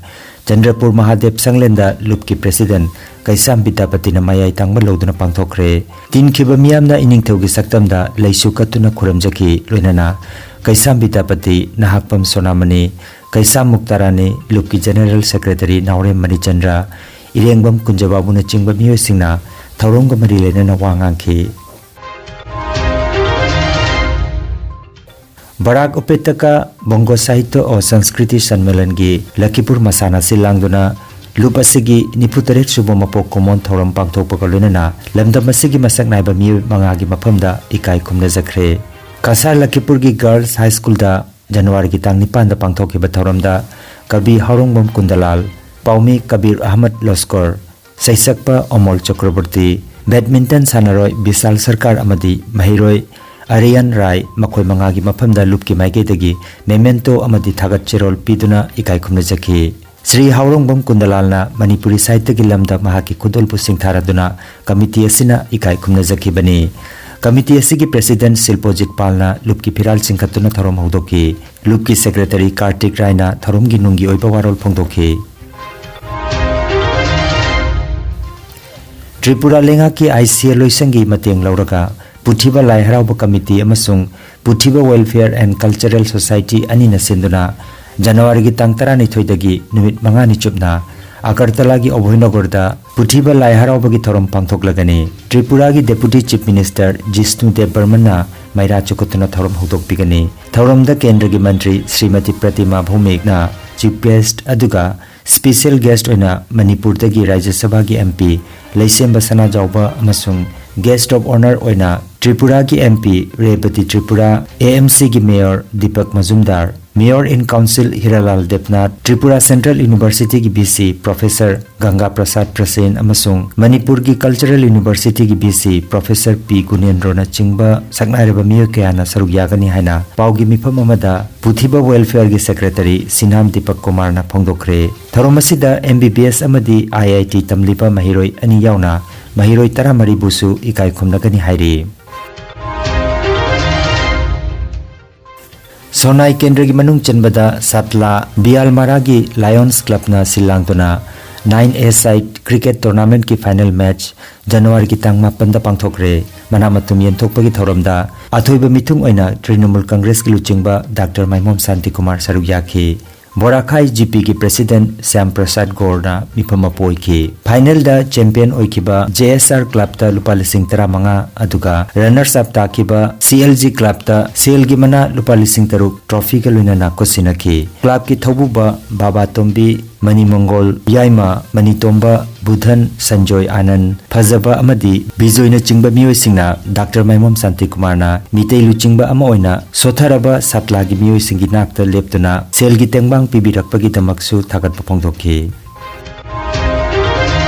ꯆꯟꯗ꯭ꯔꯄꯨꯔ ꯃꯍꯥꯗꯦꯕ ꯁꯪꯂꯦꯟꯗ ꯂꯨꯞꯀꯤ ꯄ꯭ꯔꯦꯁꯤꯗꯦꯟꯠ ꯀꯩꯁꯥꯝ ꯕꯤꯗ꯭ꯌꯥꯄꯇꯤꯅ ꯃꯌꯥꯏ ꯊꯪꯕ ꯂꯧꯗꯨꯅ ꯄꯥꯡꯊꯣꯛꯈ꯭ꯔꯦ꯫ ꯇꯤꯟꯈꯤꯕ ꯃꯤꯌꯥꯝꯅ ꯏꯅꯤꯡꯊꯧꯒꯤ ꯁꯛꯇꯝꯗ ꯂꯩꯁꯨ ꯀꯠꯇꯨꯅ ꯈꯨꯔꯨꯝꯖꯈꯤ꯫ ꯂꯣꯏꯅꯅ ꯀꯩꯁꯥꯝ ꯕꯤꯗ꯭ꯌꯥꯄꯇꯤ, ꯅꯍꯥꯛꯄꯝ ꯁꯣꯅꯥꯃꯅꯤ, ꯀꯩꯁꯥꯝ ꯃꯨꯛꯇꯥꯔꯥꯅꯤ, ꯂꯨꯞꯀꯤ ꯖꯦꯅꯔꯦꯜ ꯁꯦꯀ꯭ꯔꯦꯇꯔꯤ ꯅꯥꯎꯔꯦꯝ ꯃꯅꯤꯆꯟꯗ꯭ꯔ, ꯏꯔꯦꯡꯕꯝ ꯀꯨꯟꯖꯕꯥꯕꯨꯅꯆꯤꯡꯕ ꯃꯤꯑꯣꯏꯁꯤꯡꯅ ꯊꯧꯔꯝꯒ ꯃꯔꯤ ꯂꯩꯅꯅ ꯋꯥ ꯉꯥꯡꯈꯤ꯫ ꯕꯔꯥꯛ ꯎꯄꯦꯇꯀꯥ ꯕꯣꯡꯒꯣ ꯁꯥꯍꯤꯇ꯭ꯌ ꯑꯣ ꯁꯪꯁꯀ꯭ꯔꯤꯇꯤ ꯁꯟꯃꯦꯂꯟꯒꯤ ꯂꯈꯤꯄꯨꯔ ꯃꯁꯥꯟꯅ ꯁꯤꯜ ꯂꯥꯡꯗꯨꯅ ꯂꯨꯞ ꯑꯁꯤꯒꯤ ꯅꯤꯐꯨ ꯇꯔꯦꯠ ꯁꯨꯕ ꯃꯄꯣꯛ ꯀꯨꯝꯑꯣꯟ ꯊꯧꯔꯝ ꯄꯥꯡꯊꯣꯛꯄꯒ ꯂꯣꯏꯅꯅ ꯂꯝꯗꯝ ꯑꯁꯤꯒꯤ ꯃꯁꯛ ꯅꯥꯏꯕ ꯃꯤꯑꯣꯏ ꯃꯉꯥꯒꯤ ꯃꯐꯝꯗ ꯏꯀꯥꯏ ꯈꯨꯝꯅꯖꯈ꯭ꯔꯦ꯫ ꯀꯁꯥꯔ ꯂꯈꯤꯄꯨꯔꯒꯤ ꯒꯔꯜꯁ ꯍꯥꯏ ꯁ꯭ꯀꯨꯜꯗ ꯖꯅꯋꯥꯔꯤꯒꯤ ꯇꯥꯡ ꯅꯤꯄꯥꯟꯗ ꯄꯥꯡꯊꯣꯛꯈꯤꯕ ꯊꯧꯔꯝꯗ ꯀꯕꯤ ꯍꯥꯎꯔꯣꯡꯕꯝ ꯀꯨꯟꯗꯂꯥꯜ, ꯄꯥꯎꯃꯤ ꯀꯕꯤꯔ ꯑꯍꯃꯗ ꯂꯣꯁꯀꯣꯔ, ꯁꯩꯁꯛꯄ ꯑꯃꯣꯜ ꯆꯀ꯭ꯔꯕꯔꯇꯤ, ꯕꯦꯗꯃꯤꯟꯇꯟ ꯁꯥꯟꯅꯔꯣꯏ ꯕꯤꯁꯥꯜ ꯁꯔꯀꯥꯔ ꯑꯃꯗꯤ ꯃꯍꯩꯔꯣꯏ ꯑꯔꯤꯌꯟ ꯔꯥꯏ, ꯃꯈꯣꯏ ꯃꯉꯥꯒꯤ ꯃꯐꯝꯗ ꯂꯨꯞꯀꯤ ꯃꯥꯏꯀꯩꯗꯒꯤ ꯃꯦꯃꯦꯟꯇꯣ ꯑꯃꯗꯤ ꯊꯥꯒꯠ ꯆꯦꯔꯣꯜ ꯄꯤꯗꯨꯅ ꯏꯀꯥꯏ ꯈꯨꯝꯅꯖꯈꯤ꯫ ꯁ꯭ꯔꯤ ꯍꯥꯎꯔꯣꯡꯕꯝ ꯀꯨꯟꯗꯂꯥꯜꯅ ꯃꯅꯤꯄꯨꯔꯤ ꯁꯥꯍꯤꯇ꯭ꯌꯒꯤ ꯂꯝꯗ ꯃꯍꯥꯛꯀꯤ ꯈꯨꯗꯣꯜꯄꯨ ꯁꯤꯡꯊꯥꯔꯗꯨꯅ ꯀꯃꯤꯇꯤ ꯑꯁꯤꯅ ꯏꯀꯥꯏ ꯈꯨꯝꯅꯖꯈꯤꯕꯅꯤ꯫ ꯀꯃꯤꯇꯤ ꯑꯁꯤꯒꯤ ꯄ꯭ꯔꯦꯁꯤꯗꯦꯟꯠ ꯁꯤꯜꯄꯣꯖꯤꯠ ꯄꯥꯜꯅ ꯂꯨꯞꯀꯤ ꯐꯤꯔꯥꯜ ꯆꯤꯡꯈꯠꯇꯨꯅ ꯊꯧꯔꯝ ꯍꯧꯗꯣꯛꯈꯤ꯫ ꯂꯨꯞꯀꯤ ꯁꯦꯀ꯭ꯔꯦꯇꯔꯤ ꯀꯥꯔꯇꯤꯛ ꯔꯥꯏꯅ ꯊꯧꯔꯝꯒꯤ ꯅꯨꯡꯒꯤ ꯑꯣꯏꯕ ꯋꯥꯔꯣꯜ ꯐꯣꯡꯗꯣꯛꯈꯤ꯫ ꯇ꯭ꯔꯤꯄꯨꯔꯥ ꯂꯩꯉꯥꯛꯀꯤ ꯑꯥꯏ ꯁꯤ ꯑꯦ ꯂꯣꯏꯁꯪꯒꯤ ꯃꯇꯦꯡ ꯂꯧꯔꯒ ꯄꯨꯊꯤꯕ ꯂꯥꯏ ꯍꯔꯥꯎꯕ ꯀꯃꯤꯇꯤ ꯑꯃꯁꯨꯡ ꯄꯨꯊꯤꯕ Welfare and Cultural Society ꯑꯅꯤꯅ ꯁꯤꯟꯗꯨꯅ ꯖꯅꯋꯥꯔꯤꯒꯤ ꯇꯥꯡ ꯇꯔꯥꯅꯤꯊꯣꯏꯗꯒꯤ ꯅꯨꯃꯤꯠ ꯃꯉꯥꯅꯤ ꯆꯨꯞꯅ ꯑꯒꯔꯇꯂꯥꯒꯤ ꯑꯚꯣꯏꯅꯒꯔꯗ ꯄꯨꯊꯤꯕ ꯂꯥꯏ ꯍꯔꯥꯎꯕꯒꯤ ꯊꯧꯔꯝ ꯄꯥꯡꯊꯣꯛꯂꯒꯅꯤ꯫ ꯇ꯭ꯔꯤꯄꯨꯔꯥꯒꯤ Deputy Chief Minister ꯖꯤꯁꯅꯨ ꯗꯦꯕ ꯕꯔꯃꯟꯅ ꯃꯩꯔꯥ ꯆꯤꯈꯠꯇꯨꯅ ꯊꯧꯔꯝ ꯍꯧꯗꯣꯛꯄꯤꯒꯅꯤ꯫ ꯊꯧꯔꯝꯗ ꯀꯦꯟꯗ꯭ꯔꯒꯤ ꯃꯟꯇ꯭ꯔꯤ ꯁ꯭ꯔꯤꯃꯇꯤ ꯄ꯭ꯔꯇꯤꯃꯥ ꯚꯧꯃꯤꯛꯅ Chief Guest ꯑꯗꯨꯒ Special Guest ꯑꯣꯏꯅ ꯃꯅꯤꯄꯨꯔꯗꯒꯤ ꯔꯥꯖ꯭ꯌ ꯁꯚꯥꯒꯤ MP ꯂꯩꯁꯦꯝꯕ ꯁꯅꯥꯖꯥꯎꯕ ꯑꯃꯁꯨꯡ Guest of Honour ꯑꯣꯏꯅ ꯇ꯭ꯔꯤꯄꯨꯔꯥꯒꯤ MP ꯔꯦꯕꯇꯤ Tripura, AMCꯒꯤ Mayor Deepak ꯃꯖꯨꯝꯗꯥꯔ, Mayor in Council ꯍꯤꯔꯥꯂꯥꯜ ꯗꯦꯕꯅꯥꯊ, Tripura Central Universityꯒꯤ VC Professor ꯒꯪꯒꯥ ꯄ꯭ꯔꯁꯥꯗ ꯄ꯭ꯔꯁꯦꯟ ꯑꯃꯁꯨꯡ ꯃꯅꯤꯄꯨꯔꯒꯤ Cultural Universityꯒꯤ VC Professor ꯄꯤ ꯒꯨꯅꯦꯟꯗ꯭ꯔꯣꯅꯆꯤꯡꯕ ꯁꯛꯅꯥꯏꯔꯕ ꯃꯤꯑꯣꯏ ꯀꯌꯥꯅ ꯁꯔꯨꯛ ꯌꯥꯒꯅꯤ ꯍꯥꯏꯅ ꯄꯥꯎꯒꯤ ꯃꯤꯐꯝ ꯑꯃꯗ ꯄꯨꯊꯤꯕ Welfareꯒꯤ Secretary ꯁꯤꯅꯥꯝ ꯗꯤꯄꯛ ꯀꯨꯃꯥꯔꯅ ꯐꯣꯡꯗꯣꯛꯈ꯭ꯔꯦ꯫ ꯊꯧꯔꯝ ꯑꯁꯤꯗ MBBS ꯑꯃꯗꯤ IIT ꯇꯝꯂꯤꯕ ꯃꯍꯩꯔꯣꯏ ꯑꯅꯤ ꯌꯥꯎꯅ ꯃꯍꯩꯔꯣꯏ ꯇꯔꯥꯃꯔꯤꯕꯨꯁꯨ ꯏꯀꯥꯏ ꯈꯨꯝꯅꯒꯅꯤ ꯍꯥꯏꯔꯤ꯫ ꯁꯣꯅꯥꯏ ꯀꯦꯟꯗ꯭ꯔꯒꯤ ꯃꯅꯨꯡ ꯆꯟꯕꯗ ꯁꯥꯠꯂꯥ ꯕꯤꯌꯥꯜꯃꯥꯔꯥꯒꯤ Lions Clubꯅ ꯁꯤꯜ ꯂꯥꯡꯗꯨꯅ nine-a-side cricket tournamentꯀꯤ final match ꯖꯅꯋꯥꯔꯤꯒꯤ ꯇꯥꯡ ꯃꯥꯄꯟꯗ ꯄꯥꯡꯊꯣꯛꯈ꯭ꯔꯦ꯫ ꯃꯅꯥ ꯃꯇꯨꯝ ꯌꯦꯟꯊꯣꯛꯄꯒꯤ ꯊꯧꯔꯝꯗ ꯑꯊꯣꯏꯕ ꯃꯤꯊꯨꯡ ꯑꯣꯏꯅ ꯇ꯭ꯔꯤꯅꯃꯨꯜ ꯀꯪꯒ꯭ꯔꯦꯁꯀꯤ ꯂꯨꯆꯤꯡꯕ ꯗꯥꯛꯇꯔ ꯃꯥꯏꯃꯣꯝ ꯁꯥꯟꯇꯤꯀꯨꯃꯥꯔ ꯁꯔꯨꯛ ꯌꯥꯈꯤ꯫ ꯕꯣꯔꯥꯈꯥꯏ GPꯒꯤ President ꯁ꯭ꯌꯥꯝ ꯄ꯭ꯔꯁꯥꯗ ꯒꯣꯔꯅ ꯃꯤꯐꯝ ꯃꯄꯨ ꯑꯣꯏꯈꯤ꯫ Finalꯗ champion ꯑꯣꯏꯈꯤꯕ JSR Clubꯇ ꯂꯨꯄꯥ ꯂꯤꯁꯤꯡ ꯇꯔꯥꯃꯉꯥ, ꯑꯗꯨꯒ runners up ꯇꯥꯈꯤꯕ CLG Clubꯇ ꯁꯦꯜꯒꯤ ꯃꯅꯥ ꯂꯨꯄꯥ ꯂꯤꯁꯤꯡ ꯇꯔꯨꯛ trophyꯒ ꯂꯣꯏꯅꯅ ꯈꯨꯠꯁꯤꯟꯅꯈꯤ꯫ Clubꯀꯤ ꯊꯧꯕꯨꯕ ꯕꯥꯕꯥ ꯇꯣꯝꯕꯤ, ꯃꯅꯤ ꯃꯪꯒꯣꯜ, ꯌꯥꯏꯃ, ꯃꯅꯤ ꯇꯣꯝꯕ, ꯕꯨꯙꯟ, ꯁꯟꯖꯣꯏ ꯑꯥꯅꯟꯗ, ꯐꯖꯕ ꯑꯃꯗꯤ ꯕꯤꯖꯣꯏꯅꯆꯤꯡꯕ ꯃꯤꯑꯣꯏꯁꯤꯡꯅ ꯗꯥꯛꯇꯔ ꯃꯥꯏꯃꯣꯝ ꯁꯥꯟꯇꯤꯀꯨꯃꯥꯔꯅ ꯃꯤꯇꯩ ꯂꯨꯆꯤꯡꯕ ꯑꯃ ꯑꯣꯏꯅ ꯁꯣꯠꯊꯔꯕ ꯁꯥꯇ꯭ꯂꯥꯒꯤ ꯃꯤꯑꯣꯏꯁꯤꯡꯒꯤ ꯅꯥꯛꯇ ꯂꯦꯞꯇꯨꯅ ꯁꯦꯜꯒꯤ ꯇꯦꯡꯕꯥꯡ ꯄꯤꯕꯤꯔꯛꯄꯒꯤꯗꯃꯛꯁꯨ ꯊꯥꯒꯠꯄ ꯐꯣꯡꯗꯣꯛꯈꯤ꯫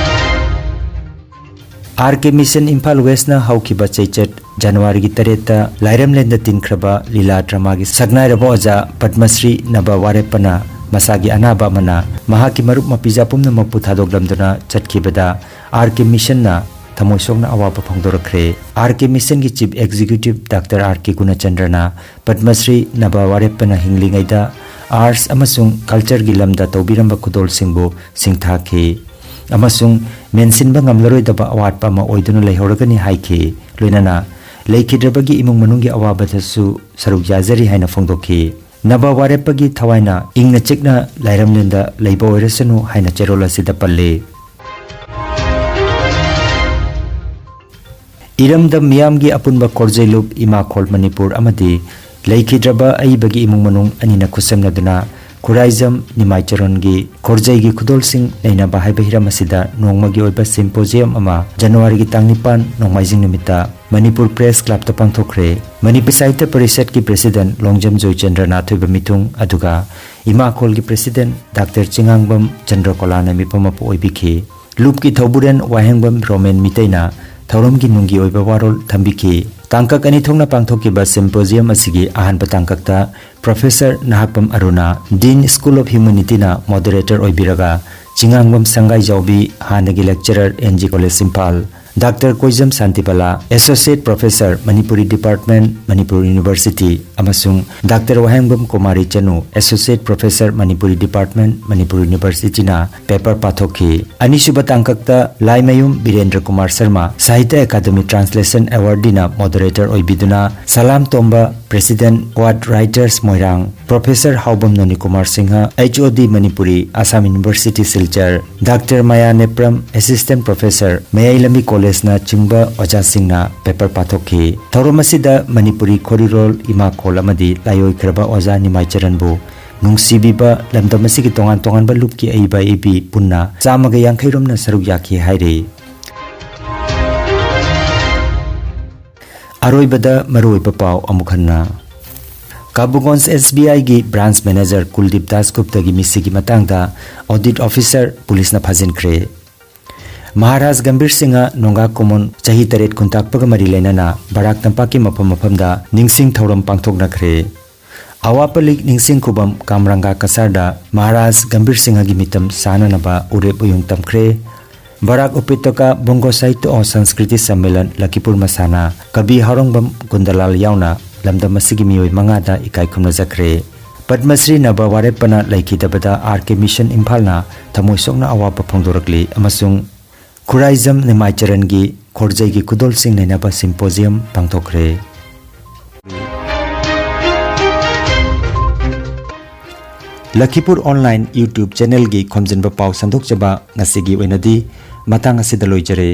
RK Mission ꯏꯝꯐꯥꯜ Westꯅ ꯍꯧꯈꯤꯕ ꯆꯩꯆꯠ ꯖꯅꯋꯥꯔꯤꯒꯤ ꯇꯔꯦꯠꯇ ꯂꯥꯏꯔꯦꯝꯂꯦꯟꯗ ꯇꯤꯟꯈ꯭ꯔꯕ ꯂꯤꯂꯥ dramaꯒꯤ ꯁꯛꯅꯥꯏꯔꯕ ꯑꯣꯖꯥ ꯄꯗꯃꯁ꯭ꯔꯤ ꯅꯕ ꯋꯥꯔꯦꯞꯄꯅ ꯃꯁꯥꯒꯤ ꯑꯅꯥꯕ ꯑꯃꯅ ꯃꯍꯥꯛꯀꯤ ꯃꯔꯨꯞ ꯃꯄꯤꯖꯥ ꯄꯨꯝꯅꯃꯛꯄꯨ ꯊꯥꯗꯣꯛꯂꯝꯗꯨꯅ ꯆꯠꯈꯤꯕꯗ RK Missionꯅ ꯊꯃꯣꯏ ꯁꯣꯛꯅ ꯑꯋꯥꯕ ꯐꯣꯡꯗꯣꯔꯛꯈ꯭ꯔꯦ꯫ RK Missionꯒꯤ Chief Executive ꯗꯥꯛꯇꯔ RK ꯒꯨꯅꯆꯟꯗ꯭ꯔꯅ ꯄꯗꯃꯁ꯭ꯔꯤ ꯅꯕ ꯋꯥꯔꯦꯞꯄꯅ ꯍꯤꯡꯂꯤꯉꯩꯗ arts ꯑꯃꯁꯨꯡ cultureꯒꯤ ꯂꯝꯗ ꯇꯧꯕꯤꯔꯝꯕ ꯈꯨꯗꯣꯜꯁꯤꯡꯕꯨ ꯁꯤꯡꯊꯥꯈꯤ ꯑꯃꯁꯨꯡ ꯃꯦꯟꯁꯤꯟꯕ ꯉꯝꯂꯔꯣꯏꯗꯕ ꯑꯋꯥꯠꯄ ꯑꯃ ꯑꯣꯏꯗꯨꯅ ꯂꯩꯍꯧꯔꯒꯅꯤ ꯍꯥꯏꯈꯤ꯫ ꯂꯣꯏꯅꯅ ꯂꯩꯈꯤꯗ꯭ꯔꯕꯒꯤ ꯏꯃꯨꯡ ꯃꯅꯨꯡꯒꯤ ꯑꯋꯥꯕꯗꯁꯨ ꯁꯔꯨꯛ ꯌꯥꯖꯔꯤ ꯍꯥꯏꯅ ꯐꯣꯡꯗꯣꯛꯈꯤ꯫ ꯅꯕꯥ ꯋꯥꯔꯦꯞꯄꯒꯤ ꯊꯋꯥꯏꯅ ꯏꯪꯅ ꯆꯤꯛꯅ ꯂꯥꯏꯔꯝꯂꯦꯟꯗ ꯂꯩꯕ ꯑꯣꯏꯔꯁꯅꯨ ꯍꯥꯏꯅ ꯆꯦꯔꯣꯜ ꯑꯁꯤꯗ ꯄꯜꯂꯤ꯫ ꯏꯔꯝꯗꯝ ꯃꯤꯌꯥꯝꯒꯤ ꯑꯄꯨꯟꯕ ꯈꯣꯔꯖꯩꯂꯨꯞ ꯏꯃꯥꯈꯣꯜ ꯃꯅꯤꯄꯨꯔ ꯑꯃꯗꯤ ꯂꯩꯈꯤꯗ꯭ꯔꯕ ꯑꯏꯕꯒꯤ ꯏꯃꯨꯡ ꯃꯅꯨꯡ ꯑꯅꯤꯅ ꯈꯨꯠꯁꯝꯅꯗꯨꯅ ꯈꯨꯔꯥꯏꯖꯝ ꯅꯤꯃꯥꯏ ꯆꯔꯣꯟꯒꯤ ꯈꯣꯔꯖꯩꯒꯤ ꯈꯨꯗꯣꯜꯁꯤꯡ ꯅꯩꯅꯕ ꯍꯥꯏꯕ ꯍꯤꯔꯝ ꯑꯁꯤꯗ ꯅꯣꯡꯃꯒꯤ ꯑꯣꯏꯕ symposium ꯑꯃ ꯖꯅꯋꯥꯔꯤꯒꯤ ꯇꯥꯡ ꯅꯤꯄꯥꯟ ꯅꯣꯡꯃꯥꯏꯖꯤꯡ ꯅꯨꯃꯤꯠꯇ ꯃꯅꯤꯄꯨꯔ ꯄ꯭ꯔꯦꯁ ꯀ꯭ꯂꯕꯇ ꯄꯥꯡꯊꯣꯛꯈ꯭ꯔꯦ꯫ ꯃꯅꯤꯄꯨꯔ ꯁꯥꯍꯤꯇ꯭ꯌ ꯄꯔꯤꯁꯠꯀꯤ ꯄ꯭ꯔꯦꯁꯤꯗꯦꯟꯠ ꯂꯣꯡꯖꯝ ꯖꯣꯏꯆꯟꯗ꯭ꯔꯅ ꯑꯊꯣꯏꯕ ꯃꯤꯊꯨꯡ, ꯑꯗꯨꯒ ꯏꯃꯥꯈꯣꯜꯒꯤ ꯄ꯭ꯔꯦꯁꯤꯗꯦꯟꯠ ꯗꯥꯛꯇꯔ ꯆꯤꯉꯥꯡꯕꯝ ꯆꯟꯗ꯭ꯔꯀꯣꯂꯥꯅ ꯃꯤꯐꯝ ꯑꯃ ꯑꯣꯏꯕꯤꯈꯤ꯫ ꯂꯨꯞꯀꯤ ꯊꯧꯕꯨꯔꯦꯟ ꯋꯥꯍꯦꯡꯕꯝ ꯔꯣꯃꯦꯟ ꯃꯤꯇꯩꯅ ꯊꯧꯔꯝꯒꯤ ꯅꯨꯡꯒꯤ ꯑꯣꯏꯕ ꯋꯥꯔꯣꯜ ꯊꯝꯕꯤꯈꯤ꯫ ꯇꯥꯡꯀꯛ ꯑꯅꯤ ꯊꯣꯛꯅ ꯄꯥꯡꯊꯣꯛꯈꯤꯕ symposium ꯑꯁꯤꯒꯤ ꯑꯍꯥꯟꯕ ꯇꯥꯡꯀꯛꯇ professor Nahakpam Aruna, Dean School of Humanityꯅ moderator ꯑꯣꯏꯕꯤꯔꯒ, ꯆꯤꯉꯥꯡꯕꯝ ꯁꯪꯒꯥꯏꯖꯥꯎꯕꯤ, ꯍꯥꯟꯅꯒꯤ lecturer, N G College Imphal, doctor Koijam Shantibala, Associate Professor, Manipuri Department, Manipur University, ꯑꯃꯁꯨꯡ doctor Wahengbam Kumari Chanu, Associate Professor, Manipuri Department, Manipur Universityꯅ paper ꯄꯥꯊꯣꯛꯈꯤ꯫ ꯑꯅꯤꯁꯨꯕ ꯇꯥꯡꯀꯛꯇ Laimayum Birendra Kumar Sharma, Sahitya Academy Translation Awardee moderator ꯑꯣꯏꯕꯤꯗꯨꯅ, Salam Tomba, President, Quad Writers Moirang, professor Haobam Nonikumar Singh, H O D Manipuri, Assam University Silchar, doctor ꯃꯌꯥ Nepram, Assistant Professor, ꯃꯌꯥꯏ ꯂꯝꯕꯤ ꯀꯣꯂꯦꯖꯅꯆꯤꯡꯕ ꯑꯣꯖꯥꯁꯤꯡꯅ paper ꯄꯥꯊꯣꯛꯈꯤ꯫ ꯊꯧꯔꯝ ꯑꯁꯤꯗ ꯃꯅꯤꯄꯨꯔꯤ ꯈꯣꯔꯤꯔꯣꯜ, ꯏꯃꯥꯈꯣꯜ ꯑꯃꯗꯤ ꯂꯥꯏꯑꯣꯏꯈ꯭ꯔꯕ ꯑꯣꯖꯥ ꯅꯤꯃꯥꯏ ꯆꯔꯟꯕꯨ ꯅꯨꯡꯁꯤꯕꯤꯕ ꯂꯝꯗꯝ ꯑꯁꯤꯒꯤ ꯇꯣꯉꯥꯟ ꯇꯣꯉꯥꯟꯕ ꯂꯨꯞꯀꯤ ꯑꯏꯕ ꯑꯏꯕꯤ ꯄꯨꯟꯅ ꯆꯥꯝꯃꯒ ꯌꯥꯡꯈꯩ ꯔꯣꯝꯅ ꯁꯔꯨꯛ ꯌꯥꯈꯤ ꯍꯥꯏꯔꯤ꯫ ꯑꯔꯣꯏꯕꯗ ꯃꯔꯨꯑꯣꯏꯕ ꯄꯥꯎ ꯑꯃꯨꯛ ꯍꯟꯅ꯫ ꯀꯥꯕꯨꯒꯣꯟꯁ S B I ꯒꯤ branch manager ꯀꯨꯜꯗꯤꯞ ꯗꯥꯁ ꯒꯨꯞꯇꯒꯤ ꯃꯤꯁꯤꯒꯤ ꯃꯇꯥꯡꯗ audit officer ꯄꯨꯂꯤꯁꯅ ꯐꯥꯖꯤꯟꯈ꯭ꯔꯦ꯫ ꯃꯍꯥꯔꯥꯖ ꯒꯝꯚꯤꯔ ꯁꯤꯡꯍ ꯅꯣꯡꯒꯥ ꯀꯣꯃꯣꯟ ꯆꯍꯤ ꯇꯔꯦꯠ ꯈꯨꯟꯇꯥꯛꯄꯒ ꯃꯔꯤ ꯂꯩꯅꯅ ꯕꯔꯥꯛ ꯇꯝꯄꯥꯛꯀꯤ ꯃꯐꯝ ꯃꯐꯝꯗ ꯅꯤꯡꯁꯤꯡ ꯊꯧꯔꯝ ꯄꯥꯡꯊꯣꯛꯅꯈ꯭ꯔꯦ꯫ ꯑꯋꯥꯄ ꯂꯤꯛ ꯅꯤꯡꯁꯤꯡ ꯈꯨꯕꯝ ꯀꯥꯝꯔꯪꯒꯥ ꯀꯁꯥꯔꯗ ꯃꯍꯥꯔꯥꯖ ꯒꯝꯚꯤꯔ ꯁꯤꯡꯍꯒꯤ ꯃꯤꯇꯝ ꯁꯥꯟꯅꯅꯕ ꯎꯔꯦꯞ ꯎꯌꯨꯡ ꯇꯝꯈ꯭ꯔꯦ꯫ ꯕꯔꯥꯛ ꯎꯄꯦꯇꯀꯥ ꯕꯣꯡꯒꯣ ꯁꯥꯍꯤꯇ꯭ꯌ ꯑꯣ ꯁꯪꯁꯀ꯭ꯔꯤꯇꯤ ꯁꯝꯃꯦꯂꯟ ꯂꯈꯤꯄꯨꯔ ꯃꯁꯥꯅ ꯀꯕꯤ ꯍꯥꯎꯔꯪꯕꯝ ꯒꯨꯟꯗꯂꯥꯜ ꯌꯥꯎꯅ ꯂꯝꯗꯝ ꯑꯁꯤꯒꯤ ꯃꯤꯑꯣꯏ ꯃꯉꯥꯗ ꯏꯀꯥꯏ ꯈꯨꯝꯅꯖꯈ꯭ꯔꯦ꯫ ꯄꯗꯃꯁ꯭ꯔꯤ ꯅꯕ ꯋꯥꯔꯦꯞꯄꯅ ꯂꯩꯈꯤꯗꯕꯗ R K Mission ꯏꯝꯐꯥꯜꯅ ꯊꯃꯣꯏ ꯁꯣꯛꯅ ꯑꯋꯥꯕ ꯐꯣꯡꯗꯣꯔꯛꯂꯤ ꯑꯃꯁꯨꯡ ꯈꯨꯔꯥꯏꯖꯝ ꯅꯤꯃꯥꯏꯆꯔꯟꯒꯤ ꯈꯣꯔꯖꯩꯒꯤ ꯈꯨꯗꯣꯜꯁꯤꯡ ꯅꯩꯅꯕ symposium ꯄꯥꯡꯊꯣꯛꯈ꯭ꯔꯦ꯫ ꯂꯈꯤꯄꯨꯔ online YouTube channelꯒꯤ ꯈꯣꯝꯖꯤꯟꯕ ꯄꯥꯎ ꯁꯟꯗꯣꯛꯆꯕ ꯉꯁꯤꯒꯤ ꯑꯣꯏꯅꯗꯤ ꯃꯇꯥꯡ ꯑꯁꯤꯗ ꯂꯣꯏꯖꯔꯦ꯫